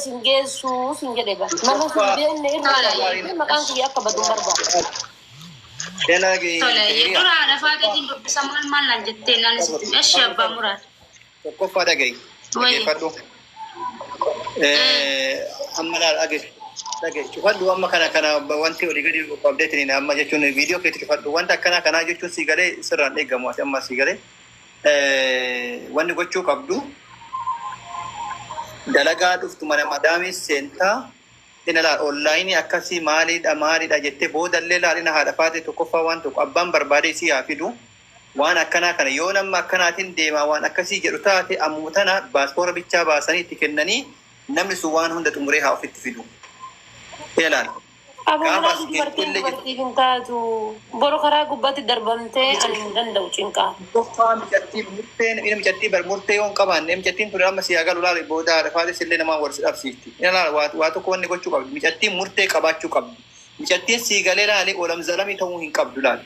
sin geessu sin jedhe bara. Nama sin beekne irra Tola. maqaan kiyya akka badu hin barbaadu. Dalagi. Tole, dura haadha faateetiin dubbisa maal maal naan jettee naan isitti. Eshi abbaa muraad. Tokkoffaa dhaga'i. Wayi. Dhaggeeffadhu. Amma laal dhaga'i. Dhaga'i. Cufadhu amma kana kana wanti olii gadi qabdeetiin amma jechuun viidiyoo keetti cufadhu. Wanta akkanaa kanaa jechuun si galee sirraan eegamu ati amma si galee. Wanni gochuu qabdu dalagaa dhuftu mana madaamii seentaa ina laal onlaayinii akkasii maaliidha maaliidha jettee boodallee laalina haadha faate tokkoffaa waan tokko abbaan barbaade isii haa fidu. Waan akkanaa kana yoo nama akkanaatiin deemaa waan akkasii jedhu taate ammuma tana baaspoora bichaa baasanii itti kennanii namni sun waan hunda xumuree haa ofitti fidu. Ilaal. Abu Gaafa Muraad as dubartiin geettillee jirtu. dubartiif hin taatu. Boru karaa gubbaatti darbamtee ani hin danda'u cinqaa. Tokkoffaa micattii murteen inni micattii bar murtee yoo hin qabaanne micattiin tun amma si galu laal booda haadha faates illee namaa wal si dhabsiifti. Ilaal waa tokko wanni gochuu qabdu micattiin murtee qabaachuu qabdu. Micattiin sii galee laale olam zalamii ta'uu hin qabdu laal.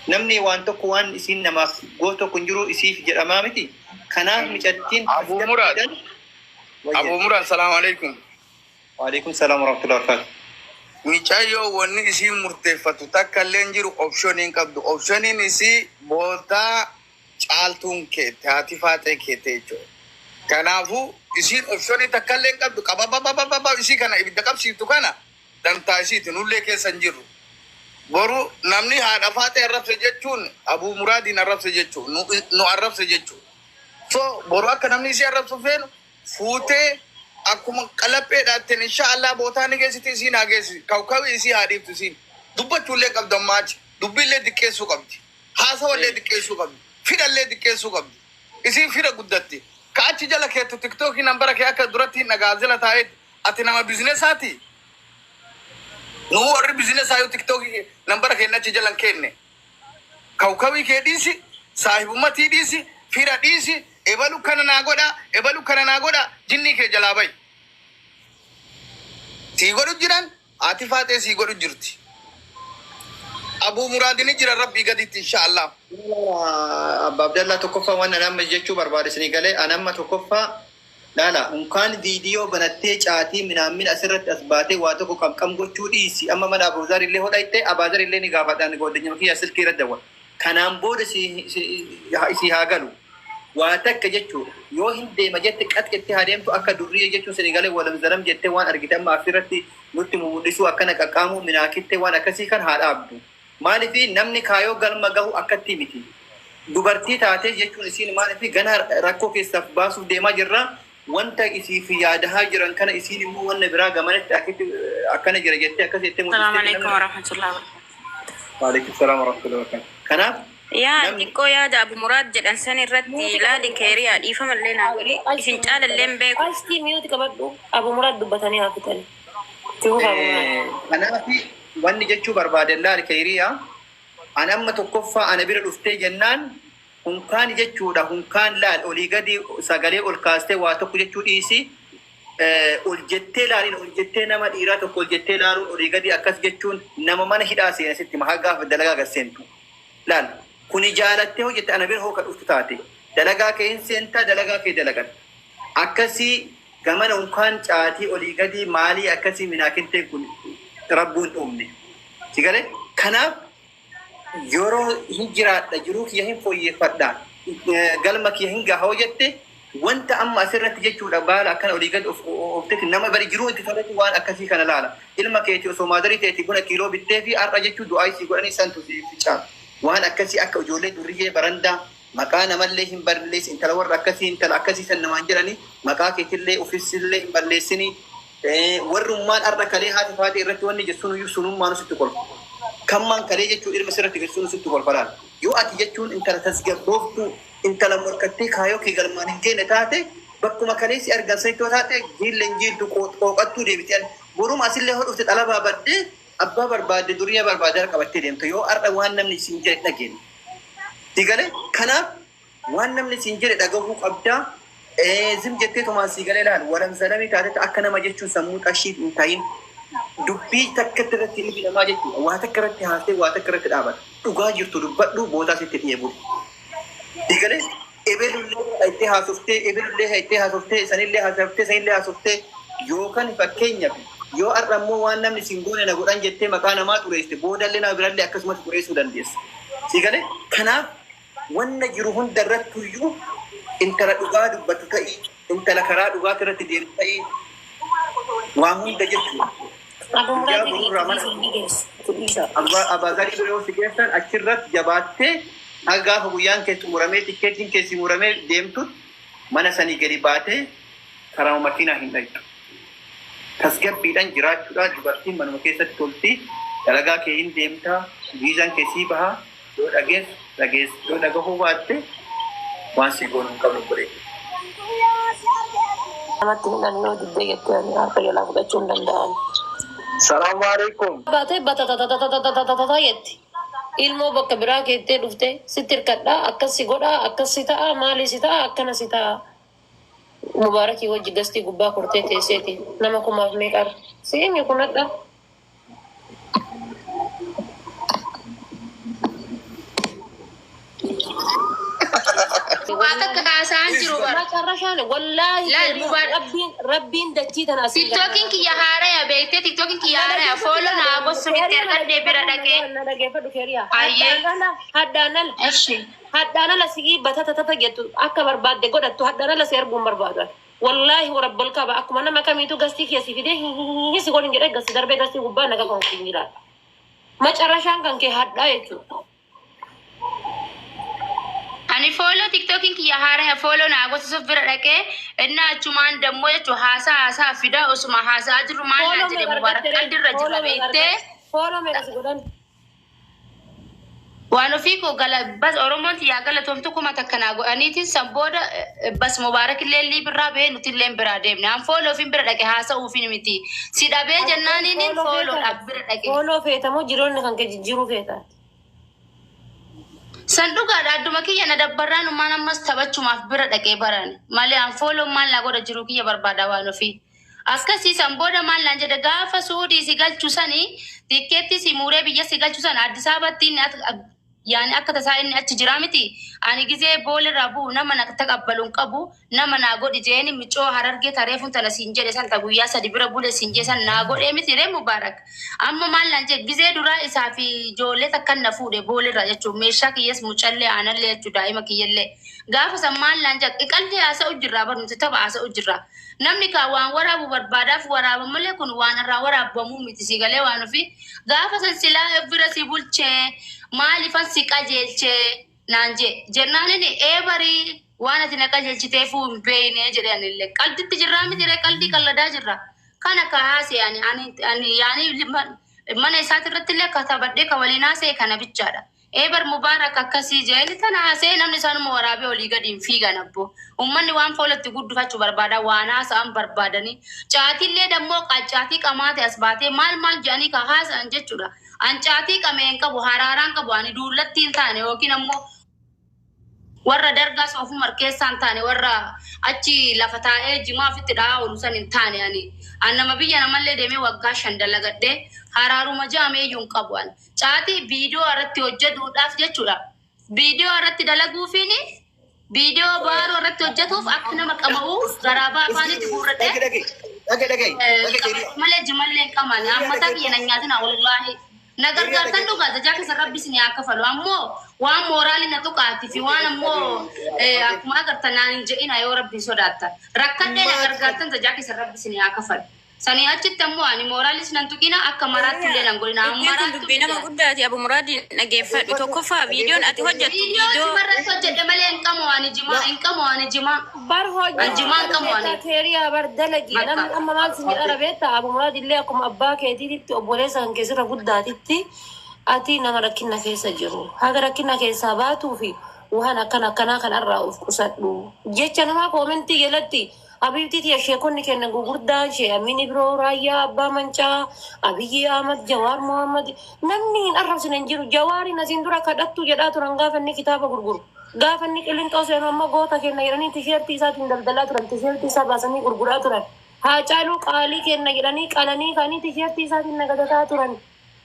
Namni waan tokko waan isiin namaaf goo tokko hin jiru isiif jedhamaa miti. Kanaaf micattiin Abu Muraad. Abu Muraad, salaamu alaikum. Waalaikum salaam warahmatullahi wabarakatuh. Mucayyoo wanni isii murteeffatu takka illee hin jiru optionii hin qabdu. Optioniin isii bootaa caaltuun keette haati faaxee keette jechuudha. Kanaafuu isiin optionii takka illee hin qabdu qabababababa isii kana ibidda qabsiiftu kana dantaa isiiti nullee keessa hin jirru. Boru namni haadha faaxee arrabse jechuun Abuu Muraadiin arrabse jechuun nu arrabse jechuudha. So boru akka namni isii arrabsu feenu fuutee akkuma qalapheedhaattiin insha Allah bootaa ni geessiti isiin haa geessiti. Kawkawi isii haa dhiiftu isiin. Dubbachuullee qabdu ammaa achi. Dubbiillee diqqeessuu qabdi. Haasawallee diqqeessuu qabdi. Fidhallee diqqeessuu qabdi. Isiin fira guddatti. Ka achi jala keettu tiktookii nambara kee akka duratti hin dhagaazila taa'etti ati nama bizinesaati. Nu warri bizinesaa yoo tiktookii nambara keenya achi jala hin kenne. Kawkawii kee dhiisi, saahibummatii dhiisi, fira dhiisi, ebalu kana naa godha, ebalu kana naa godha, jinnii kee jalaa bahi. Sii godhu jiran, haati faaxee sii godhu jirti. Abuu Muraadini jira rabbii gaditti insha Allah. Abba Abdallaa tokkoffaa waan ani amma jechuu barbaade isinii galee ani amma tokkoffaa laala unkaan viidiyoo banattee caatii minaammin asirratti as baatee waa tokko qamqam gochuu dhiisi amma mana Abuzaar illee hodha Abaazar illee ni gaafadhaan godhanyama kiyya silkii irra dawwa. Kanaan booda si haa galu. Waa takka jechuudha yoo hin deema jette qaxqetti haa deemtu akka durriye jechuun isinii galee walam zalam jettee waan argite amma asirratti nutti mul'isuu akkana qaqqaamuu minaakittee waan akkasii kan haa dhaabdu. Maaliif namni kaayoo galma gahu akkatti miti. Dubartii taatee jechuun isiin maaliif gana rakkoo keessaaf baasuuf deemaa jirra. Wanta isiif yaadahaa jiran kana isiin immoo wanna biraa gamanatti akkitti akkana jira jettee akkas jettee Salaamu mul'istee alaikum warahmatullahi wabarakatuh. Waalaikum salaam warahmatullahi wabarakatuh. Kanaaf Yaa namni xiqqoo yaada Abu Muraad jedhan san irratti ilaali keeriyaa dhiifamallee naa godhi. Isin caalallee hin beeku. Ashtii miyuuti qabadhu. Abu Muraad dubbatanii haa fixani. Tiwuuf Abu Muraad. Kanaaf wanni jechuu barbaade laali keeriyaa ani amma tokkoffaa ana bira dhuftee jennaan hunkaan jechuudha hunkaan laal olii gadi sagalee ol kaastee waa tokko jechuu dhiisi ol jettee laalin ol jettee nama dhiiraa tokko ol jettee laaluun olii gadi akkas jechuun nama mana hidhaa seena sitti mahaa gaafa dalagaa gad seentu. Laal kuni jaalattee hojjette ana bira hooka dhuftu taate dalagaa kee hin seentaa dalagaa kee dalagan. Akkasii gamana unkaan caatii olii gadi maalii akkasii minaakinteen kun rabbuun uumne. Si galee kanaaf yeroo hin jiraadha jiruu kiyya hin fooyyeffadha galma kiyya hin gaha jette wanta amma asirratti jechuudha baala akkana olii gadi of nama bari jiruu itti toletti waan akkasii kana laala. Ilma keeti osoo maadarii teeti buna kiiloo bittee fi har'a jechuu du'aa isii godhanii santu si ficaa. Waan akkasii akka ijoollee durriyyee barandaa maqaa namallee hin balleessin intala warra akkasii intala akkasii san namaan jedhanii maqaa keetillee ofiisillee hin balleessinii. Warrummaan har'a kalee haati faatee irratti wanni jettuun iyyuu sunummaan sitti kolfa. Kammaan kalee jechuun ilma sirratti galchuun sitti kolfa laala. Yoo ati jechuun intala tasgabbooftuu intala morkattee kaayoo kee galmaan hin geenye taate bakkuma kalee si argan sanitti yoo taate jiilleen jiiltu qooqattuu deebitee boruma asillee hoo dhufte xalabaa baddee abbaa barbaadde duriyaa barbaadde harka qabattee deemte yoo har'a waan namni siin jedhe dhageenye. Si galee kanaaf waan namni siin jedhe dhagahuu qabdaa. Zim jettee tumaan si galee laal walam zalamii taatee akka nama jechuun sammuu xashii hin ta'in dubbii takka irratti ilmi namaa jechuudha. Waa takka irratti haasee waa takka irratti dhaabata. Dhugaa jirtu dubbadhu bootaa sitti dhiyeebu. Si galee ebelullee itti haasoftee ebelullee itti haasoftee sanillee haasoftee sanillee haasoftee Yookaan fakkeenyaaf yoo har'a immoo waan namni siin goone na godhan jettee maqaa namaa xureessite, boodallee nama birallee akkasumas xureessuu dandeessa. Si galee? Kanaaf wanna jiru hunda irrattuyyuu intala dhugaa dubbattu ta'ii, intala karaa dhugaa irratti deemtu ta'ii, waan hunda jechuudha. Abu Guyyaa Muraad borurraa mana ni geessu. Dhiisa. Abaagarii bira yoo si geessan, achirratti jabaattee haga gaafa guyyaan kee xumuramee, tikkeetiin kee si muramee deemtu, mana sanii gadi baatee karaa makiinaa hin dhaytu. Tasgabbiidhaan jiraachuudha. Dubartiin manuma keessatti tolti, dalagaa kee hin deemtaa, viizaan kee sii bahaa. Yoo dhageessu dhageessu, yoo dhagahuu baatte waan si goonu hin qabnu godhe. Namatti hin dhannoo diddee jettee ani harka jalaa fudhachuu hin danda'an. Salaamu alaikum. Baatee batatatatatatatatata jetti. Ilmoo bakka biraa keettee dhufte sitti hirkadhaa, akkas si godhaa, akkas si ta'a, maali si ta'a, akkana si ta'a. Mubaarakii wajji gastii gubbaa kortee teesseeti. Nama kumaaf meeqarra. Si eenyu kun hadha? Waa takka haasa'aan jiru bara. Macarrashaan wallaahi. Laal, Mubaarak. Rabbiin dachii tana asii Tiktookiin kiyya haaraya beektee, tiktookiin kiyya haaraya follow naa gosu miti argadhee bira dhaqee. Na dhageeffadhu keeriyaa. Ayyee. Haddaan ala. Eshi. Haddaan ala si'ii batatatata jettu akka barbaadde godhattu, haddaan ala si arguun barbaadu. Wallaahi warabbal qaba, akkuma nama kamiitu gastii keessi fidee si godhin jedhee gasti darbee gastii gubbaa naga kan hin jiraata. Macarrashaan kan kee hadhaa jechuudha. Ani follow tiktookiin kiyya haaraya follow naa gosuuf bira dhaqee inni achumaan dammoo jechuun haasaa haasaa fidaa, osuma haasaa jiru maal naan jedhe Mubaarak qaldirra jira beektee. Follow meeqa si godhan? Waan ofii koo gala bas Oromoon tiyyaa galatoomtu 1000 naa godhaniitiin san booda bas Mubaarak illee lii birraa bahee nuti illee biraa deemne. An follow ofiin bira dhaqe haasa'uufin miti. Si dhabee jennaaniin follow dhaaf bira dhaqe. Follow feetamoo jiroonni kan kee jijjiiruu feeta? San dhugaadha, adduma kiyya na dabbarraan ummaan ammas taphachumaaf bira dhaqee baran malee an follow maal naa godha, jiru kiyya barbaada waan ofii. Akkasii san booda maal naan jedhe, gaafa Suudii si galchu sanii, tikkeetti si muuree biyya si galchu sana, Addis Ababaatti inni yaani akka tasaa inni achi jiraa miti. Ani gizee boolerraa bu'u nama na taqabbalu hin qabu, nama naa godhi jeeni micoo Harargee tareefuun tana siin jedhe san ta guyyaa 3 bira bule siin jedhe san naa godhee miti ree Mubaarak. Amma maal naan jedhe, gizee duraa isaa fi ijoollee takkan na fuudhe boolerraa jechuun meeshaa kiyyas mucallee aanallee jechuun daa'ima kiyyallee. Gaafa san maal naan jedhe, qalbii haasa'u jirraa bar, nuti tapha haasa'u jirra. Namni kaa waan waraabu barbaadaaf waraaba malee kun waan irraa waraabamuu miti, si galee waan ofii. Gaafa san silaa bira si bulchee maaliifan si qajeelchee naan jee jennaan, inni ee barii waan ati na qajeelchiteefuu hin beeyne jedhe. Anillee qalditti jirraa miti ree, qaldii qalladaa jirra. Kana ka haasee ani yaani mana isaati irratti illee katabadhee ka waliin haasee kana bichaadha. Eebar Mubaarak akkasii jeeni tana haasee namni isaanuma waraabee olii gadi hin fiigan abbo. Uummanni waan foolatti guddifachuu barbaada, waan haasa'an barbaadanii. Caatiillee dammoo caatii qamaate as baatee maal maal jedhanii ka haasa'an jechuudha. An caatii qamee hin qabu, haraaraan qabu, ani duullattii hin taane yookiin ammoo warra dargaa soofumar keessaa hin taane, warra achi lafa taa'ee jimaa ofitti dha'aa oolu san hin taane ani. An nama biyya namallee deemee waggaa 5 dalagadhee haraaruma jaameeyyuu hin qabu ani. Caatii viidiyoo irratti hojjetuudhaaf jechuudha. Viidiyoo irratti dalaguufiin viidiyoo baaroo irratti hojjetuuf akka nama qama'uu garaabaa afaanitti guurradhee. Dhage dhage dhage dhage dhage. Malee jimallee hin qaban ammataa kiyya na nyaatina, wallaahi. Na gargaartan dhugaa tajaa keessa rabbi isin haa kafalu, ammoo waan mooraalii na tuqaati fi waan ammoo akkuma agartan naan hin je'ina. Yoo rabbi sodaattan rakkadhee na gargaartan, tajaa keessa rabbi isin haa kafalu. Sanii achitti ammoo ani mooraalis nan tuqina, akka maraattu illee nan godhina. Dubbiin kun Maraattu dubbii nama guddaati. Abu Muraadiin dhageeffadhu. Tokkoffaa, viidiyoon ati hojjettu Viidiyoo viidiyoo irratti hojjedhe malee hin qamu ani jimaa, hin qamu ani jimaa. Bar hojii An jimaa hin qamu ani. Keeriyaa bar dalagi. Bakka. Namni amma maal sin jedhara beektaa? Abu Muraad illee akkuma abbaa keetiitti, obboleessa kan keessirra guddaatitti, ati nama rakkina keessa jiru. Haga rakkina keessaa baatuu fi waan akkana akkanaa kanarraa of qusadhu. Jecha namaa koomentii jalatti, Habiibtii tiyya, sheekonni kenna gurguddaan shee Amin Ibroo, Raayyaa Abbaa Mancaa, Abiyyi Ahmad, Jawaar Mohammad, namni hin arrabsine hin jiru. Jawaariin asiin dura kadhattuu jedhaa turan gaafa inni kitaaba gurguru. Gaafa inni Qilinxoo seenu amma goota kenna jedhanii tisheertii isaatiin daldalaa turan, tisheertii isaa baasanii gurguraa turan. Haacaaluu qaalii kenna jedhanii qalanii kanii tisheertii isaatiin nagadataa turan.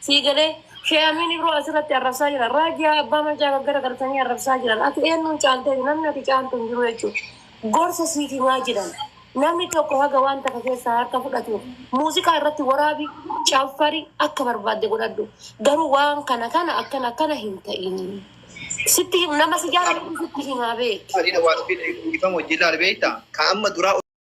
Siigalee shee Amin Ibroo asirratti arrabsaa jiran. Raayyaa Abbaa Mancaa gaggara galchanii arrabsaa jiran. Ati eenyuun caaltee? Namni ati caaltu hin jiru jechuudha. Gorsa siif himaa jiran. Namni tokko haga waan takka keessaa harka fudhatuuf muuziqaa irratti waraabi, caffari, akka barbaadde godhadhu. Garuu waan kana kana akkana akkana hin ta'in. Sitti him nama si jaalatu sitti himaa beeki. Adiina waan ofii dhiifama hojii ilaali beektaa? Ka amma duraa.